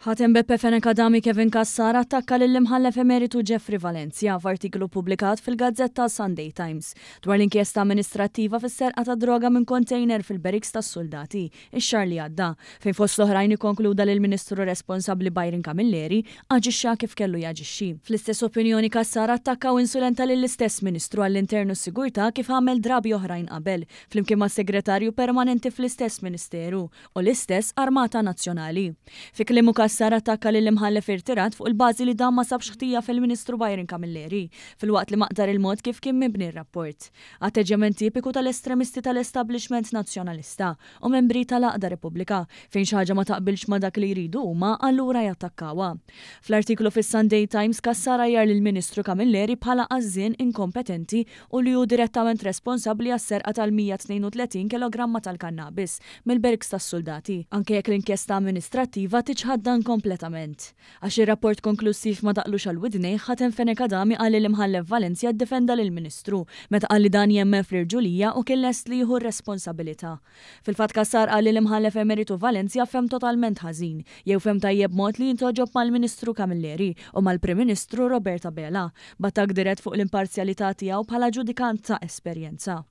Ħatem Beppe Fenech Adami Kevin Cassar attakka lill-Imħallef Emeritu Jeffrey Valencia f'artiklu ppubblikat fil-gazzetta Sunday Times dwar l-inkjesta amministrattiva fis-serqa ta' droga minn kontejner fil-barracks tas-suldati x-xahar li għadda, fejn fost l-oħrajn ikkonkluda li l-Ministru responsabbli Byron Camilleri aġixxa kif kellu jaġixxi. Fl-istess opinjoni Cassar attakka u insulenta lill-istess Ministru għall-Intern u s-Sigurtà kif għamel drabi oħrajn qabel, flimkien mas-Segretarju Permanenti fl-istess Ministeru u l-istess Armata Nazzjonali. Fi kliemu Cassar attakka lill-Imħallef irtirat fuq il-bażi li dan ma sabx ħtija fil-Ministru Byron Camilleri, filwaqt li maqdar il-mod kif kien mibni r-rapport. Atteġġjament tipiku tal-estremisti tal-establishment Nazzjonalista u membri tal-Għaqda Repubblika, fejn xi ħaġa ma taqbilx ma' dak li jridu huma allura jattakkawha. Fl-artiklu fis-Sunday Times Cassar għajjar lill-Ministru Camilleri bħala għażżien inkompetenti u li hu direttament responsabbli għas-serqa tal-132 kilogramma tal-kannabis mill-berks tas-suldati, anke jekk l-inkjesta amministrattiva tiċħad dan kompletament. Għax ir-rapport konklussiv ma daqlux għal widnejh, Ħatem Fenech Adami qal li l-Imħallef Valenzia ddefenda lill-Ministru meta qal li dan jemmen fl-irġulija u kien lest li jieħu r-responsabilità. Fil-fatt Cassar qal li l-Imħallef Emeritu Valenzia fehem totalment ħażin, jew fehem tajjeb b'mod li jintgħoġob mal-Ministru Camilleri u mal-Prim Ministru Robert Abela, b'attakk dirett fuq l-imparzjalità tiegħu bħala ġudikant ta' esperjenza.